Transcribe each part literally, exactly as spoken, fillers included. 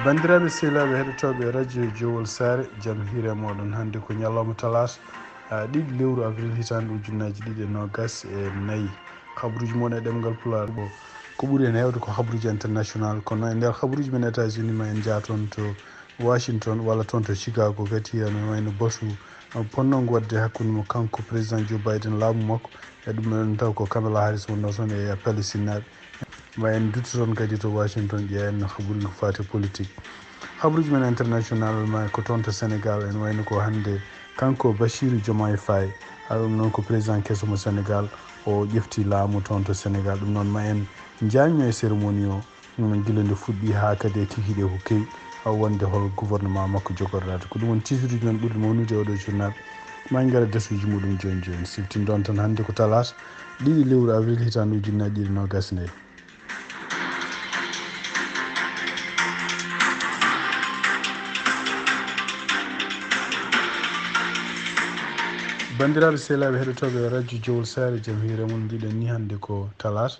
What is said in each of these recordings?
Banndiraaɓe sehilaaɓe heɗotooɓe radio Jowol Saare, jam hiire mooɗon. Hannde ko ñalawma talaata, ah, ɗiɗi lewru avril hitaande ujunnaaji ɗiɗi e noogas e nayi. Habruuji mon e ɗemngal Pulaar ko, ko ɓuri en heewde ko habruuji international, kono e nder habruuji men États-Unis ma en njaa toon to Washington walla toon to Chicago kadi, ene wayno batu, ah, ponnoongo waɗde hakkunde mo kanko président Joe Biden laamu makko, e ɗum en taw ko Kamala Harris wonnoo toon e Palestine naaɓe. Ma en dutto toon kadi to Washington, ƴeewen no habruuji ko faati e politique. Habruuji men international ma ko toon to Sénégal, ene wayno ko hannde kanko Bassirou Diomaye Faye, a ɗum noon ko président keso mo Sénégal, o ƴefti laamu toon to Sénégal. Ɗum noon ma en njañño e cérémonie o, ɗum noon gila nde fuɗɗi haa kadi e kikiiɗe ko kewi, a wonde hol gouvernement makko jogorɗaade. Ko ɗum woni titre uji men ɓurɗi mawnude e oɗo journal. Ma en ngara e darsuuji muɗum jooni jooni. Siftinɗon tan hannde ko talaata, ɗiɗi lewru avril hitaande ujunnaaji ɗiɗi noogas e nayi. Banndiraaɓe sehilaaɓe heɗotooɓe radio Jowol Saare, jam hiire mon, mbiɗen ni hannde ko talaata,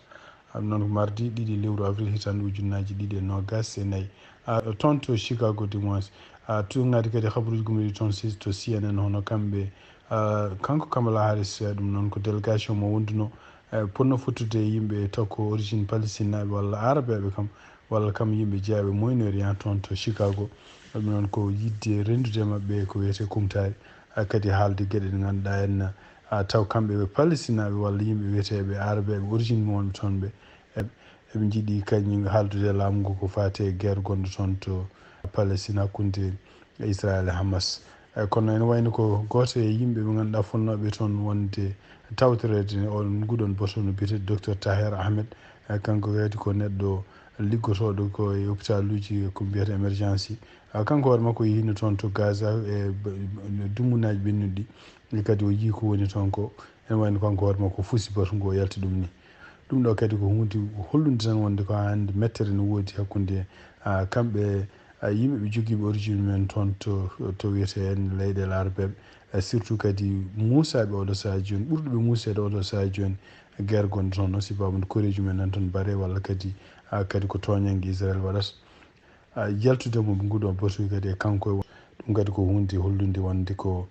ɗum noon ko mardi ɗiɗi lewru avril hitaande ujunnaaji ɗiɗi e noogas e nayi. Ah, toon to Chicago du moins, ah, tuugaade kadi habruuji gummiiɗi toon si-, to C N N, hono kamɓe, ah, kanko Kamala Harris, ah, ɗum noon ko délégation mo wonduno, eh, ponno fottude e yimɓe taw ko origine palestinaaɓe walla arabeeɓe kam, walla kam yimɓe jeyaaɓe Moyen-Orient toon to Chicago. Ɗum noon ko yiɗde renndude e maɓɓe ko wiyetee kumtaari, ah, kadi haalde geɗe ɗe ngannduɗaa en, ah, taw kamɓe ɓe palestinaaɓe walla yimɓe wiyeteeɓe arabeeɓe origine mo wonɓe toon ɓe, eh, eɓe njiɗi kañum haaldude e laamu ngu ko faati e guerre gonɗo toon to Palestine hakkunde Israel e Hamas. Eh, kono ene wayno ko gooto e yimɓe ɓe ngannduɗaa fonnooɓe toon wonde tawtoreede on nguɗon batu no biyeteeɗo docteur Taher Ahmed. Eh, kanko kadi ko neɗɗo liggotooɗo ko e hopitaluuji ko mbiyata émergency. Ah, kanko hoore makko yehiino toon to Gaza e b-, b-, dummunaaji ɓennuɗi ɗi. E kadi o yii ko woni toon ko, ene wayno kanko hoore makko fusi batu ngu o yalti ɗum ni. Ɗum ɗo kadi ko huunde hollunde tan wonde ko hannde mettere no woodi hakkunde, ah, kamɓe, ah, yimɓe ɓe jogiiɓe origine men toon to, to wiyetee en leyɗeele arabeeɓe, eh, surtout kadi muusaaɓe oɗo sahaa jooni, ɓurɓe muuseede oɗo sahaa jooni, guerre gonɗo toon o, si baawɗo koreeji men nan toon bare walla kadi, ah, kadi ko tooñannge Israel waɗata. Ah, yaltude mo nguɗo batu kadi e kanko e, ɗum kadi ko huunde hollunde wonde ko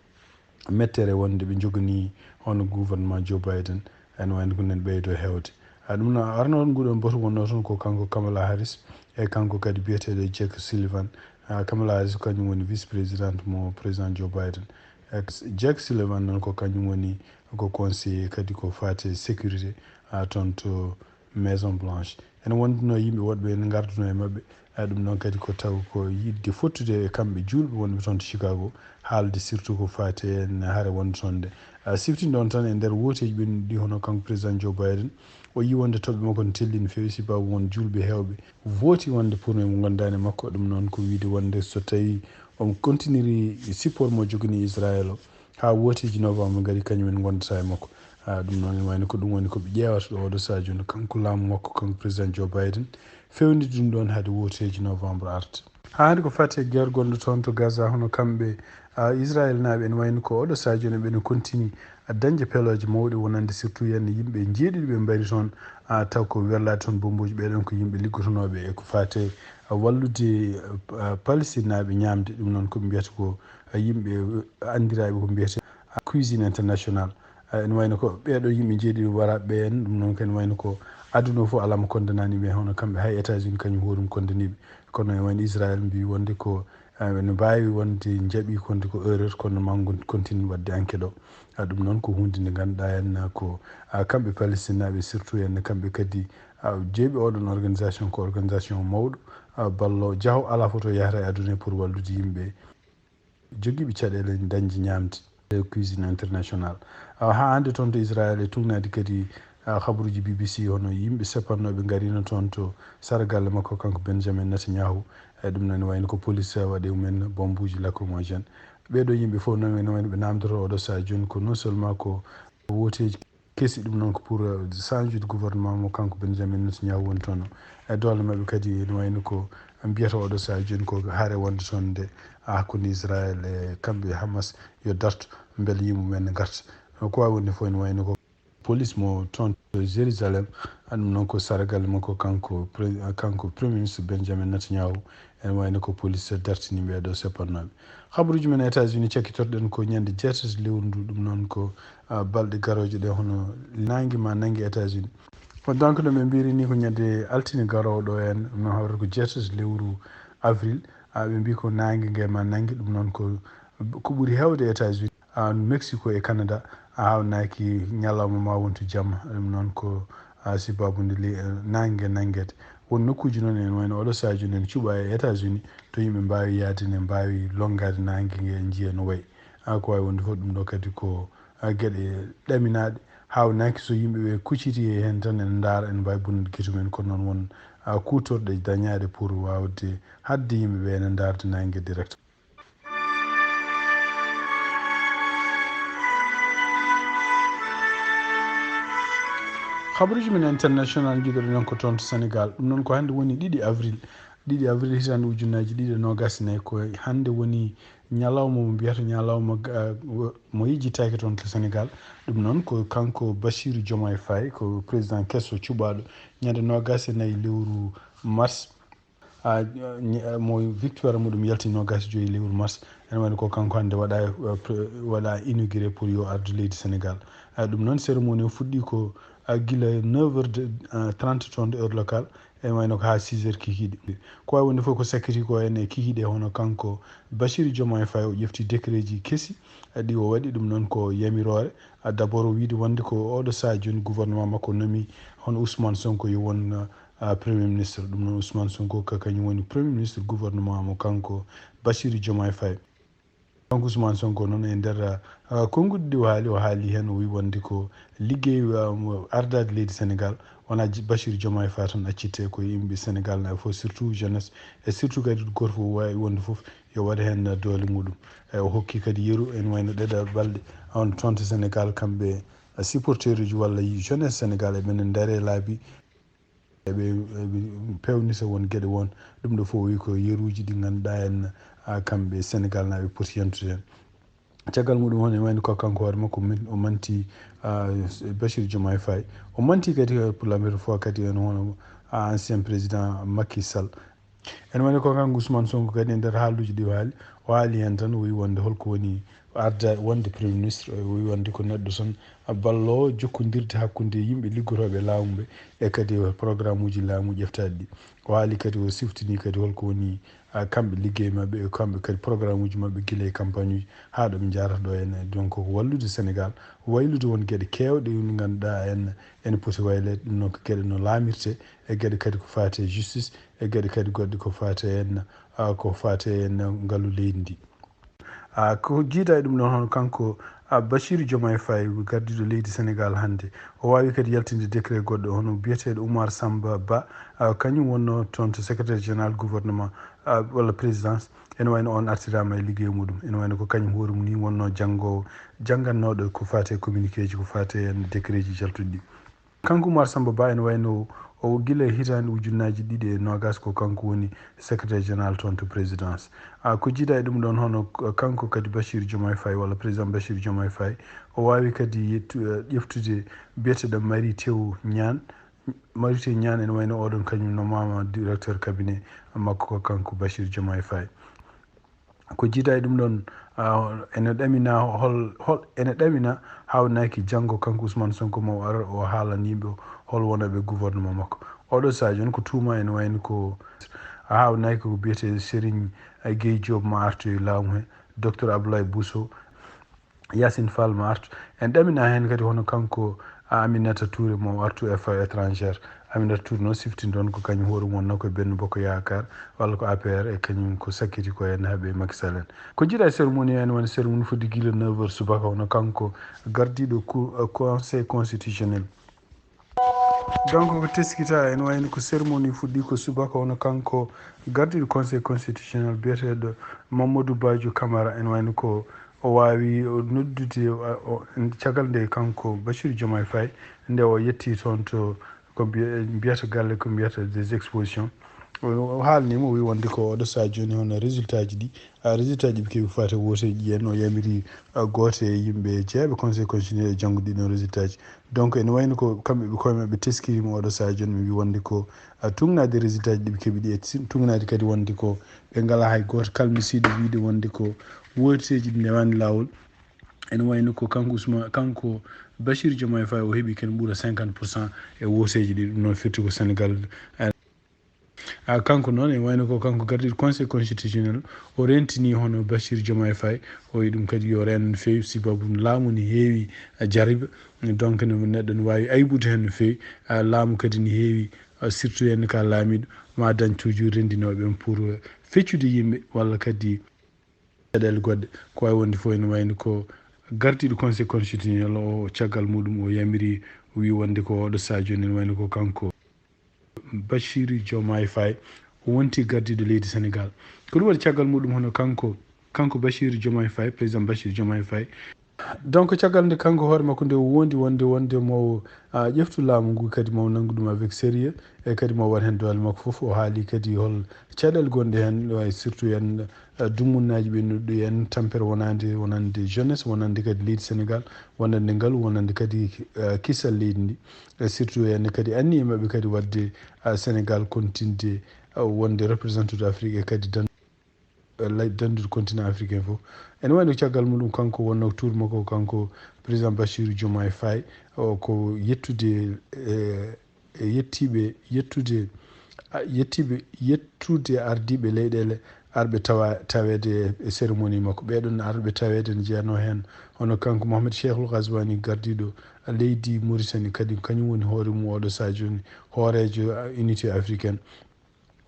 mettere wonde ɓe njoganii hono gouvernement Joe Biden, ene wayno ko nen ɓeydo heewde. Ah, ɗum no arno toon nguɗo batu wonnoo toon ko kanko Kamala Harris e kanko kadi biyeteeɗo Jake Sullivan. Ah, Kamala Harris ko kañum woni vice président mo président Joe Biden. E Jake Sullivan noon ko kañum woni ko conseiller kadi ko faati e sécurité, ah, toon to Maison Blanche. Ene wonduno yimɓe woɗɓe ene ngarduno e maɓɓe. Ah, ɗum noon kadi ko taw ko yiɗde fottude e kamɓe juulɓe wonɓe toon to Chicago, haalde surtout ko faati e hare wonde toon nde. Ah, siftinɗon tan e nder wooteeji ɓennuɗi ɗi, hono kanko président Joe Biden, o yii wonde toɓɓe makko ne telli no feewi, si baawɗo won juulɓe heewɓe vooti wonde pour mo ngondaani makko. Ɗum noon ko wiide wonde so tawi on continiri support mo joganii Israel o, haa wooteeji novembre ngari, kañum en ngondata e makko. Ah, ɗum noon ene wayno ko ɗum woni ko ɓe ƴeewata ɗo oɗo sahaa jooni, kanko laamu makko, kanko président Joe Biden, fewndi ɗum ɗoon hade wooteeji novembre arta. Haa hannde ko faati e guerre gonɗo toon to Gaza, hono kamɓe, ah, Israel naaɓe, ene wayno ko oɗo sahaa jooni ɓe no contini, ah, dañde pelooje mawɗe wonande surtout yen yimɓe njeeɗiɗi ɓe mbari toon, ah, taw ko werlaade toon bombuuji. Ɓee ɗoon ko yimɓe liggotonooɓe e ko faati e, ah, wallude, ah, Palestine naaɓe ñaamde. Ɗum noon ko ɓe mbiyata ko, ah, yimɓe, ah, anndiraaɓe ko mbiyetee, ah, cuisine international. Ah, ene wayno ko ɓee ɗoo yimɓe njeeɗiɗo wara ɓeen, ɗum noon ko ene wayno ko aduna fof alaa mo kondanani ɓe, hono kamɓe hay États-Unis kañum hoore mum kondanii ɓe. Kono ene wayno Israel mbii wonde ko, ah, ene mbaawi wonde njaɓi konde ko erreur, kono ma ngon continue waɗde enquête o. Ah, ɗum noon ko huunde nde ngannduɗaa en ko, ah, kamɓe Palestine naaɓe surtout en kamɓe kadi, ah, jeeɓi oɗon organisation ko organisation mawɗo, ah, ballo jaho alaa fof to yahata e aduna pour wallude yimɓe jogiiɓe caɗeele dañde ñaamde e cuisine international. Awa, haa hannde toon to Israel e tuugnaade kadi, ah, habaruuji B B C, hono yimɓe seppannooɓe ngariino toon to sara galle makko, kanko Benjamin Netanyahu. E ɗum noon, wayno ko police waɗi mumen bombuuji lacrymogène. Ɓee ɗoo yimɓe fof noon, ene wayno ɓe naamndotoo oɗo sahaa jooni ko non seulement ko wooteeji kesi, ɗum noon ko pour, eh, change de gouvernement mo kanko Benjamin Netanyahu woni toon o. E doole maɓɓe kadi ene wayno ko mbiyata oɗo sahaa jooni ko hare wonde toon nde, ah, hakkunde Israel e kamɓe Hamas yo darto, mbele yimɓe mumen ne ngarta. Ko waawi wonde fof ene wayno ko Police mo toon to Jérusalem, ɗum noon ko sargal makko kanko, kanko Premier Ministre Benjamin Netanyahu, ene wayno ko police dartini ɓee ɗoo seppannooɓe. Habaruuji men États-Unis cakkitorɗen ko ñande jeetati lewru ndu, ɗum noon ko balɗe garooje ɗe hono naange ma nannge États-Unis. Donc no ɓe mbiri ni ko ñande altine garoowo ɗo en, no hawrata ko jeetati lewru avril, ɓe mbi ko naange nge ma nannge, ɗum noon ko ko ɓuri heewde États-Unis, Mexico e Canada, a hawnaaki ñalawma ma wontu jamma, ɗum noon ko sibabude le naange nge nanngete. Won nokkuuji noon en wayno oɗo sahaa jooni en cuɓa e États-Unis to yimɓe mbaawi yaade ne mbaawi lonngaade naange nge njiya no wayi. Ko waawi wonde fof ɗum ɗo kadi ko geɗe ɗaminaaɗe, hawnaaki so yimɓe ɓe kucciti e heen tan ene ndaara ene mbaawi bonnude gite mumen, kono noon won kuutorɗe dañaaɗe pour waawde haɗde yimɓe ɓe ene ndaarde naange direct. Habaruuji men international njiɗoɗen noon ko toon to Sénégal. Ɗum noon ko hannde woni ɗiɗi avril, ɗiɗi avril hitaande ujunnaaji ɗiɗi e noogaas e nayi, ko hannde woni ñalawma mo mbiyata ñalawma mo yejjitaaki toon to Sénégal. Ɗum noon ko kanko Bassirou Diomaye Faye, ko président keso cuɓaaɗo ñande noogaas e nayi lewru mars. Mo victoire muɗum yalti noogaas e joyi lewru mars. Ene wayno ko kanko hannde waɗa waɗa inauguré pour yo ardu leydi Sénégal. Ɗum noon cérémonie o fuɗɗi ko gila neuf heures trente toon heure locale, ene wayno ko haa six heures kikiiɗe. Ko waawi wonde fof ko sakkiti ko en e kikiiɗe hono kanko Bassirou Diomaye Faye o ƴefti décret ji kesi ɗi o waɗi. Ɗum noon ko yamiroore, d'abord o wiide wonde ko oɗo sahaa jooni gouvernement makko nomi hono Ousmane Sonko yo won Premier ministre. Ɗum noon Ousmane Sonko ko kañum woni Premier ministre gouvernement mo kanko Bassirou Diomaye Faye. Kanko Ousmane Sonko noon e nder konnguɗi ɗi o haali, o haali heen o wi wonde ko liggey ardaade leydi Sénégal wonaa Bassirou Diomaye Faye tan accitte, ko yimɓe Sénégal naɓe fof surtout jeunesse e surtout kadi gooto fof waawi wonde fof yo waɗ heen doole muɗum. E o hokki kadi yeru ene wayno ɗeɗa balɗe on toon to Sénégal kamɓe supporteruji walla jeunesse Sénégal eɓe ne ndaare laabi eɓe peewnita won geɗe won. Ɗum ɗo fof o wi ko yeruuji ɗi ngannduɗaa en kamɓe Sénégal naɓe poti yantude heen. Caggal muɗum hono e wayno ko kanko hoore makko o manti Bassirou Diomaye Faye, o manti kadi pour la première fois kadi en hono ancien président Macky Sall. Ene wayno ko kanko Ousmane Sonko kadi e nder haaluuji ɗi o haali, o haali heen tan o wi wonde holko woni arda wonde Premier ministre, o wi wonde ko neɗɗo tan balloowo jokkondirde hakkunde yimɓe liggotooɓe laamu ɓe e kadi programme uji laamu ƴeftaaɗi ɗi. O haali kadi o siftini kadi holko woni kamɓe liggey maɓɓe e kamɓe kadi programme uji maɓɓe gila e campagne uji haa ɗo ɓe njaarata ɗo henne. Donc ko wallude Sénégal, waylude won geɗe keewɗe ɗe ngannduɗaa en ene poti wayleede. Ɗum noon ko geɗe no laamirte e geɗe kadi ko faati e justice e geɗe kadi goɗɗe ko faati heen ko faati heen ngalu leydi ndi. Ko jiida e ɗum ɗon hono kanko Bassirou Diomaye Faye gardiiɗo leydi Sénégal hannde, o waawi kadi yaltinde décret goɗɗo hono biyeteeɗo Oumar Samba Ba, kañum wonno toon to secrétaire général gouvernement walla présidence. Ene wayno on artiraama e liggey muɗum, ene wayno ko kañum hoore mum ni wonno janngoowo janngannooɗo ko faati e communiqué ji ko faati e décret ji jaltuɗi ɗi. Kanko Oumar Samba Ba ene wayno o gila e hitaande ujunnaaji ɗiɗi e noogaas ko kanko woni secrétaire général toon to présidence. Ko jiida e ɗum ɗon hono kanko kadi Bassirou Diomaye Faye walla président Bassirou Diomaye Faye o waawi kadi yettu ƴeftude biyeteeɗo Mary Teuw Niane. Mary Teuw Niane ene wayno oɗon kañum nomaama directeur cabinet makko ko kanko Bassirou Diomaye Faye. Ko jiida e ɗum ɗon ene ɗamina hol hol ene ɗamina hawnaaki janngo kanko Ousmane Sonko mo ar o haalana yimɓe hol wonooɓe gouvernement makko. Oɗo sahaa jooni ko tuuma ene wayno ko hawnaaki ko biyetee Serigne Gueye Diop ma artu e laamu he, docteur Abdoulaye Bousso, Yacine Fall ma artu. En ɗamina heen kadi hono kanko Aminata Touré mo artu e affaire étrangère. Aminata Touré noon siftini ɗon ko kañum hoore mum wonnoo ko Benno Bokk Yaakaar walla ko A P R e kañum ko sakkiti ko en haaɓe Macky Sall en. Ko jiida e cérémonie en woni cérémonie fodde gila neuf heures subaka hono kanko gardiiɗo conseil constitutionnel. Donc ko teskita en wayno ko cérémonie fuɗɗi ko subaka hono kanko gardiiɗo conseil constitutionnel biyeteeɗo Mamadou Badio Camara en wayno ko o waawi noddude caggal nde kanko Bassirou Diomaye Faye nde o yetti toon to ko mbiyata galle ko mbiyata des expositions. O haalniima, o wi wonde ko oɗo sahaa jooni hono résultat ji ɗi, a, résultat ji ɓe keɓi ko fati e wooteeji ɗi en, o yamiri, a, gooto e yimɓe jeeɓe conseil constitutionnel e janngude ɗiɗon résultat ji. Donc ene wayno ko kamɓe ɓe koye maɓɓe teskiriima oɗo sahaa jooni, ɓe mbi wonde ko, a, tugnaade résultat ji ɗi ɓe keɓi ɗi, e si-, tugnaade kadi wonde ko ɓe ngalaa hay gooto kalmisiiɗo wiide wonde ko wooteeji ɗi ndewaani laawol. Ene wayno ko kanko Ousmane, kanko Bachir Diomaye Faye, o heɓi ken ɓura cinquante pour cent e wooteeji ɗi, ɗum noon firti ko Sénégal, a, a, kanko noon, e wayno ko kanko gardiiɗo conseil constitutionnel, o rentini hono Bachir Diomaye Faye, o wi ɗum kadi yo reen no feewi, sibabu laamu ne heewi, a, jaribe. Donc no neɗɗo no waawi aybude heen no feewi, a, laamu kadi ne heewi, a, surtout heen ka laamiiɗo, ma dañ toujours renndinooɓe en pour, a, feccude yimɓe walla kadi caɗeele goɗɗe. Ko waawi wonde fof ene wayno ko gardiiɗo conseil constitutionnel o, caggal muɗum o yamiri, o wi wonde ko oɗo sahaa jooni ene wayno ko kanko Bassirou Diomaye Faye o wonti gardiiɗo leydi Sénégal. Ko ɗum waɗi caggal muɗum hono kanko, kanko Bassirou Diomaye Faye, président Bassirou Diomaye Faye. Donc caggal nde kanko hoore makko nde o wondi wonde, wonde mo, a, ƴeftu laamu ngu kadi mo nanngu ɗum avec sérieux, e kadi mo waɗ heen doole makko fof. O haali kadi hol caɗeele gonɗe heen, ɗo e surtout en, a, dummunnaaji ɓennuɗi en, tampere wonande, wonande jeunesse, wonande kadi leydi Sénégal, wonande ngalu, wonande kadi, a, kisal leydi ndi. E surtout en kadi anniye maɓɓe kadi waɗde, a, Sénégal kontinde, a, wonde représentant de Afrique e kadi dan-, e lay-, danndude continent africain fof. Ene wayno caggal muɗum kanko wonno tour makko kanko président Bassirou Diomaye Faye, o ko yettude, e, e yettiiɓe, yettude, a, yettiiɓe, yettude ardiiɓe leyɗeele arɓe tawa, taweede e cérémonie makko. Ɓeɗon arɓe taweede ne jeyanoo heen hono kanko Mohamed Cheikhul Ghazouani, gardiiɗo leydi Mauritanie, kadi kañum woni hoore mum oɗo sahaa jooni hooreejo, a, unité africaine.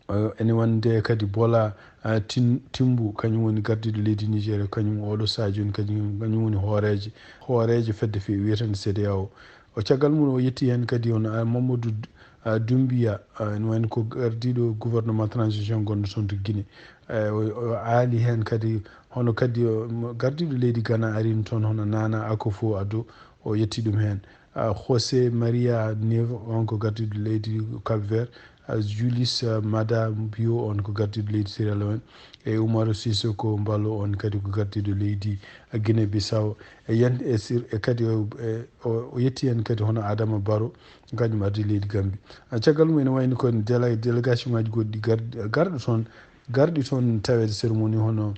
Eh, ene wonde kadi Bola, eh, Tin-, Tinubu, kañum woni gardiiɗo leydi Nigeria, kañum oɗo sahaa jooni kañum, kañum woni hooreejo, hooreejo fedde fe-, wiyetende CEDEAO. O caggal mum o yetti heen kadi on, ah, Mamadou D-, ah, Doumbouya, ah, ene wayno ko gardiiɗo gouvernement transition gonɗo toon to Guinée. Eh, o, o aali heen kadi hono kadi o, mo, gardiiɗo leydi Ghana arino toon hono Nana Akufo-Addo, o yetti ɗum heen. Ah, José Maria Neves, on ko gardiiɗo leydi Cap Vert, ah, Julius, ah, Maada Bio, on ko gardiiɗo leydi Sierra Leone, e Umaru Sissoco Embaló, on kadi ko gardiiɗo leydi, ah, Guinée Bissau. E yan-, e sir-, e kadi o, e, o, o yetti heen kadi hono Adama Barrow, kañum ardi leydi Gambie. Ah, caggal mum ene wayni ko délé-, délégation ngaji goɗɗi gar-, garɗo toon, garɗi toon taweede cérémonie hono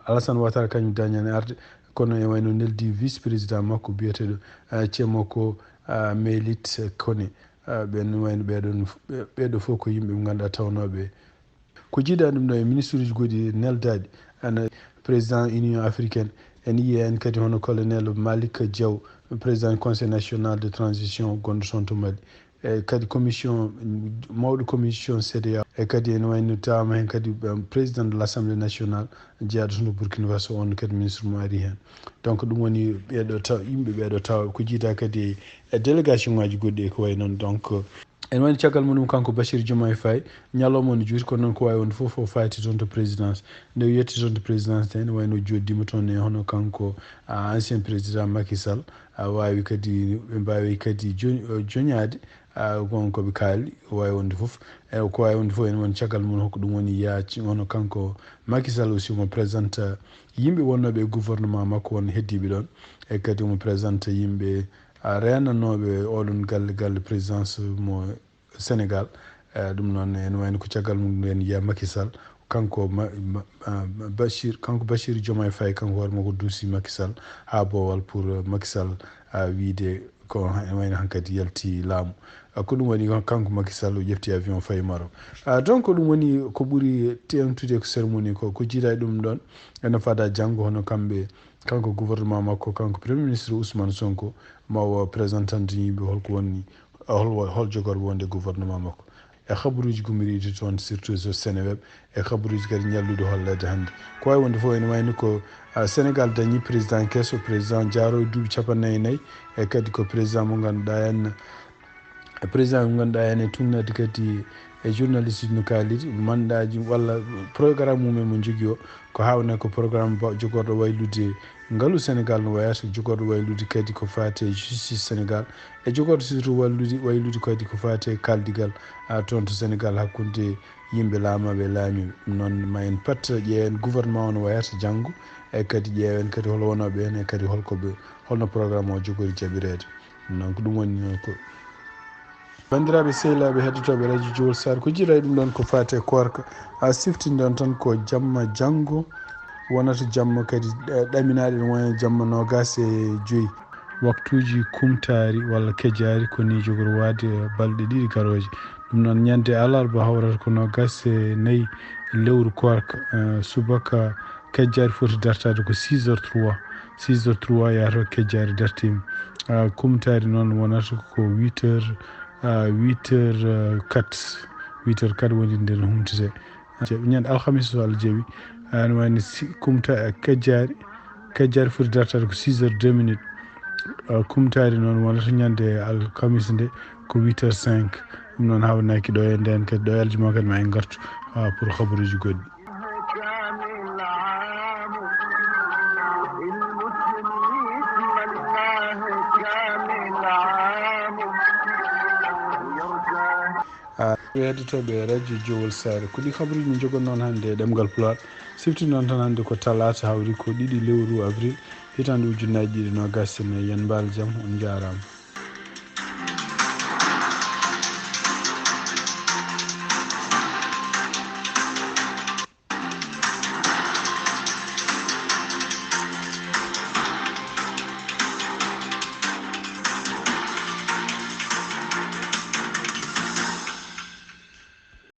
Alassane Ouattara kañum dañani arde, kono e wayno neldi vice président makko biyeteeɗo, ah, Cemoko, ah, Melit Kone. Ah, ɓen wayno ɓeɗon, ɓe-, ɓeɗo fof ko yimɓe ɓe ngannduɗaa tawnooɓe. Ko jiidaa ɗum ɗo e ministre uji goɗɗi neldaɗi, ana président Union Africaine, en yii heen kadi hono colonel Malick Diaw, président Conseil National de Transition gonɗo toon to Mali. E kadi commission, mawɗo commission CEDEAO, e kadi ene wayno tawaama heen kadi, um, président de l'Assemblée nationale, jeyaaɗo toon to Burkina Faso, on kadi ministre mo ari heen. Donc ɗum woni ɓeɗo taw-, yimɓe ɓeɗo tawa ko jiidaa kadi e délégation ngaji goɗɗi e ko wayi noon. Donc ene wayno caggal muɗum kanko Bassirou Diomaye Faye, ñalawma on juuti, kono noon ko wawi wonde fof o fayti toon to présidence. Nde o yetti toon to présidence, ene wayno joɗɗima toon e hono kanko, ah, ancien président Macky Sall, a waawi kadi, ɓe mbaawi kadi joñ-, joñaade, a, ko, ko ɓe kaali, o waawi wonde fof. E ko waawi wonde fof, ene woni caggal mum, hokko ɗum woni yaaci, hono kanko Macky Sall aussi, omo présente yimɓe wonnooɓe e gouvernement makko, won heddiiɓe ɗoon. E kadi omo présente yimɓe, a, reenanooɓe oɗon galle, galle présidence mo Sénégal. Eh, ɗum noon, ene wayno ko caggal mum nden yiya Macky Sall, kanko Ma-, Ma-, ah, Bachir, kanko Bachir Diomaye Faye, kanko hoore makko duusi Macky Sall haa boowal pour, eh, Macky Sall, ah, wiide ko ene wayno hankadi yalti laamu. Ah, ko ɗum waɗi kanko Macky Sall o ƴefti avion fayi Maroc. Ah, donc ɗum woni ko ɓuri teeŋtude ko cérémonie ko, ko jiidaa e ɗum ɗoon. Ene fada janngo hono kamɓe, kanko gouvernement makko, kanko Premier ministre Ousmane Sonko, ma o présentante yimɓe holko woni, hol, hol jogorɓe wonde gouvernement makko. E habaruuji gummiriiɗi toon, surtout so Seneweb, e habaruuji kadi ñalluɗi holleede hannde. Ko wawi wonde fof ene wayno ko, ah, Sénégal dañi président keso, président jaaro e duuɓi capanɗe nayi e nayi, e kadi ko président mo ngannduɗaa en, président mo ngannduɗaa en e tugnade kadi E journaliste no kaalidi mandaaji walla programme mumen mo jogii o, ko haawnaa ko programme ba-, jogorɗo waylude ngalu Sénégal no wayata, jogorɗo waylude kadi ko faati e justice Sénégal, e jogorɗo surtout wallude, waylude kadi ko faati e kaaldigal, a, toon to Sénégal hakkunde yimɓe laamaaɓe e laamiiɓe. Ɗum noon ma en pat ƴeewen gouvernement o no wayata janngo, e kadi ƴeewen kadi hol wonooɓe heen, e kadi holko ɓe, holno programme o jogori jaɓireede. Donc ɗum woni noon ko. Banndiraaɓe sehilaaɓe heɗotooɓe Radio Jowol Sare, ko jiiɗaa ɗum ɗoon ko faati e koorka. A siftindon tan ko jamma janngo wonata jamma kadi, eh, ɗaminaaɗe no wona jamma noogaas e joy. Waktuuji kumtaari walla kejjaari ko ni jogori waade balɗe ɗiɗi garooje. Ɗum noon ñande alarba hawrata ko noogaas e nayi lewru koorka, eh, subaka kejjaari foti dartaade ko six heures trois. Six heures trois yahata ko kejjaari dartiima. Ah, kumtaari noon wonata ko huit heures, ah, huit heures, ah, quatre. Huit heures quatre woni nde no humtete. Ñande alhamis so Allah jaɓi, ah, no wayno si kumta-, kejjaari, kejjaari foti dartaade ko six heures deux minutes. Ah, kumtaari noon wonata ñande alhamis nde ko huit heures cinq. Ɗum noon hawnaaki ɗo e ndeen kadi, ɗo e aljuma kadi ma en ngartu, ah, pour habaruuji goɗɗi. A, heɗotooɓe Radio Jowol Sare, ko ɗi habaruuji min njogori noon hannde e ɗemngal Pulaar. Sifti noon tan hannde ko talaata, hawri ko ɗiɗi lewru avril, hitaande ujunnaaji ɗiɗi noogaas e nayi. Yen mbaal jam, on njaaraama.